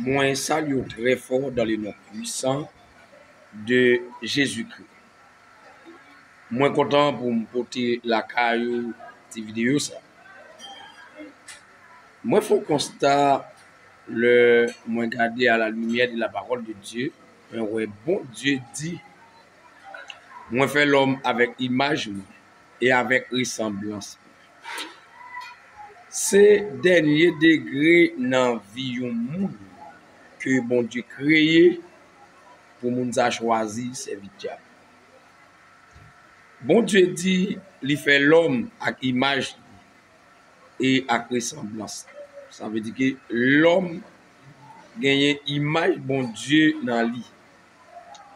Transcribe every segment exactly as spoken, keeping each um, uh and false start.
Mwen salye w trè fò dans le nom puissant de Jésus-Christ. Mwen kontan pou m pote lakay ou ti videyo sa. Mwen fè yon konsta lè mwen gade à la lumière de la parole de Dieu, mwen wè Bondye di, mwen fè lòm avèk imaj mwen e avèk resanblans mwen. Se dènye degre nan vi yon moun ke Bondye kreye pou moun sa chwazi sèvi dyab. Bondye di li fè lòm ak imaj li e ak resanblans li. Sa vle di ke lòm genyen imaj Bondye nan li.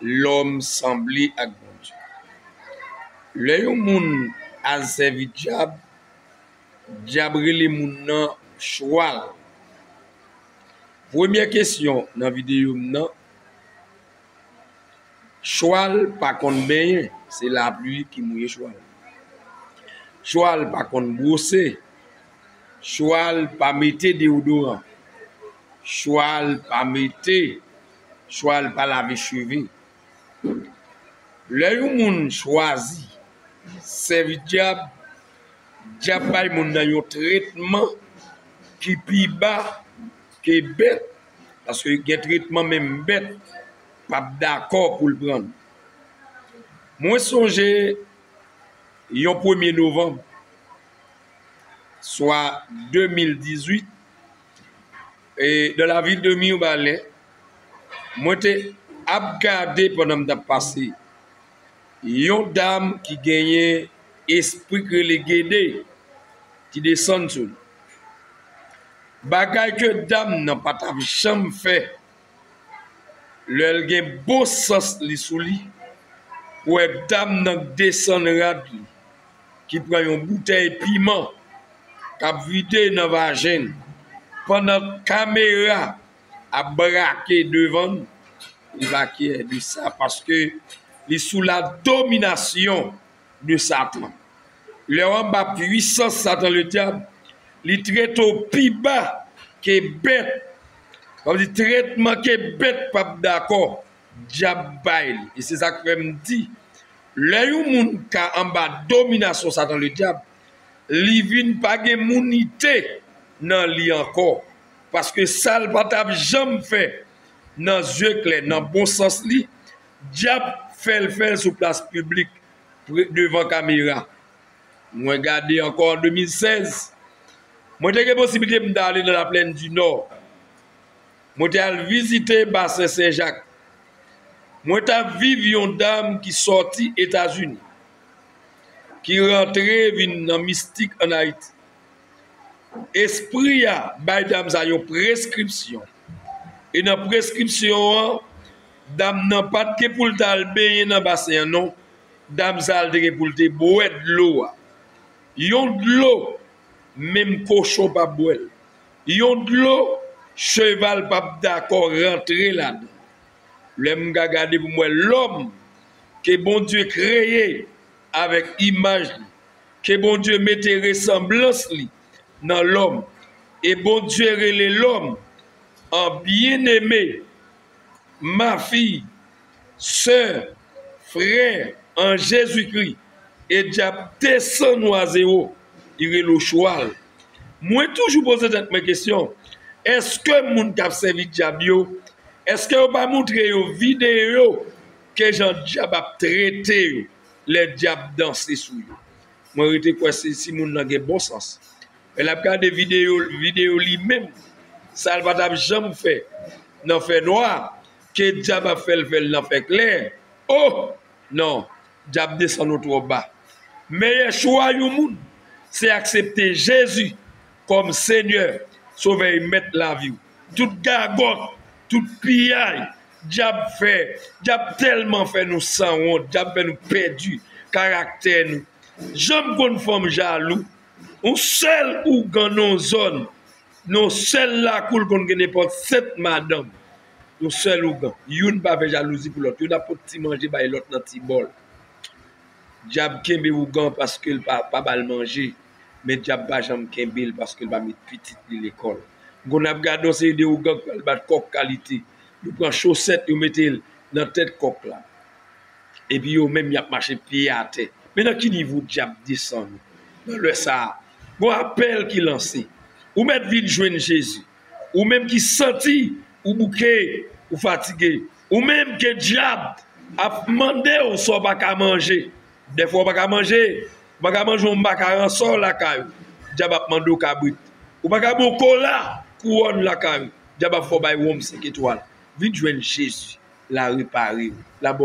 Lòm sanble ak Bondye. Lè yon moun al sèvi dyab, dyab rele moun nan chwal. Premyè kesyon nan videyo m nan, chwal pa konn benyen, se lapli ki mouye chwal. Chwal pa konn bwose, chwal pa mete deyodoran, chwal pa mete, chwal pa lave cheve. Lè yon moun chwazi sèvi dyab, dyab bay moun nan yon tretman ki pi ba ke bèt, paske gen tretman menm bèt p ap dakò pou l pran l. Mwen sonje yon premye novanm, swa de mil dizuit, e dans la ville de Mirebalais, mwen te ap gade pandan m t ap pase yon dam ki genyen espri k rele Gede ki desann sou li. Bagay ke dam nan pa t ap janm fè, lè l gen bon sans li sou li, ou wè dam nan k desann rad li, ki pran yon boutèy piman, k ap vide nan vajen l, pandan kamera ap brake devan l, li pa kyè de sa, paske li sou la dominasyon de Satan. Lè w anba pwisans Satan Ledyab, li trete w pi ba ke bèt. Sa vle di tretman ke bèt p ap dakò, dyab bay li. E se sa k fè m di, lè yon moun ka anba dominasyon Satan Ledyab, li vin pa gen mounite nan li ankò. Paske sa l pa t ap janm fè nan zye klè, nan bon sans li, dyab fè l fè l sou plas piblik, pre-, devan kamera. Mwen gade ankò an de mil sèz, mwen te gen posiblite m t ale nan Laplèn di Nò. Mwen te al vizite Basen Sen Jak. Mwen t ap viv yon dam ki sòti Etazini, ki rantre vin nan mistik ann Ayiti. Espri a bay dam sa yon preskripsyon. E nan preskripsyon an, dam nan pa t gen pou l t al benyen nan basen an non. Dam sa a, l te gen pou l te bwè dlo a. Yon dlo, menm kochon p ap bwè l. Yon dlo, cheval p ap dakò rantre ladan. Lè m ka gade pou m wè lòm ke Bondye kreye avèk imaj li, ke Bondye mete resanblans li nan lòm, e Bondye rele lòm an byeneme, ma fille, sè, frè an Jezikri, e dyab desann w a zewo, li rele w chwal. Mwen toujou poze tèt mwen kesyon, èske moun k ap sèvi dyab yo, èske yo pa montre yo videyo ke jan dyab ap trete yo lè dyab danse sou yo? Mwen rete kwè se si moun nan gen bon sans. Men l ap gade videyo, videyo li menm, sa l pa t ap janm fè nan fènwa, ke dyab ap fè l fè l nan fèklè. Oh! Non, dyab desann ou twò ba. Meyè chwa yon moun, se aksepte Jezi kòm Senyè, Sovè e Mèt lavi w. Tout gagòt, tout piyay, dyab fè, dyab tèlman fè nou sanwont, dyab fè nou pèdi karaktè nou. Janm konn fanm jalou, yon sèl ougan nan yon zòn, nan yon sèl lakou l konn gen nenpòt sèt madanm. Yon sèl ougan. Youn pa fè jalouzi pou lòt. Youn ap pot ti manje bay lòt nan ti bòl. Dyab kenbe ougan paske l pa, pa ba l manje. Men dyab pa janm kenbe l paske l pa met pitit li lekòl. Gon ap gade yon seri de ougan k pral bat kòk kalite. Yo pran chosèt, yo mete l nan tèt kòk la. Epi yo menm, y ap mache pye atè. Men nan ki nivo dyab desann ou nan lè sa a? Gon apèl ki lanse. Ou mèt vin jwenn Jezi. Ou menm ki santi ou bouke, ou fatige. Ou menm ke dyab ap mande w sa w pa ka manje. Dèfwa w pa ka manje, ou pa ka manje yon makaran sò lakay ou. Dyab ap mande w kabrit. Ou pa ka bwè kola kouwòn lakay ou. Dyab ap fè w bay wonm senk etwal. Vin jwenn Jezi, l a repare w, l a ba w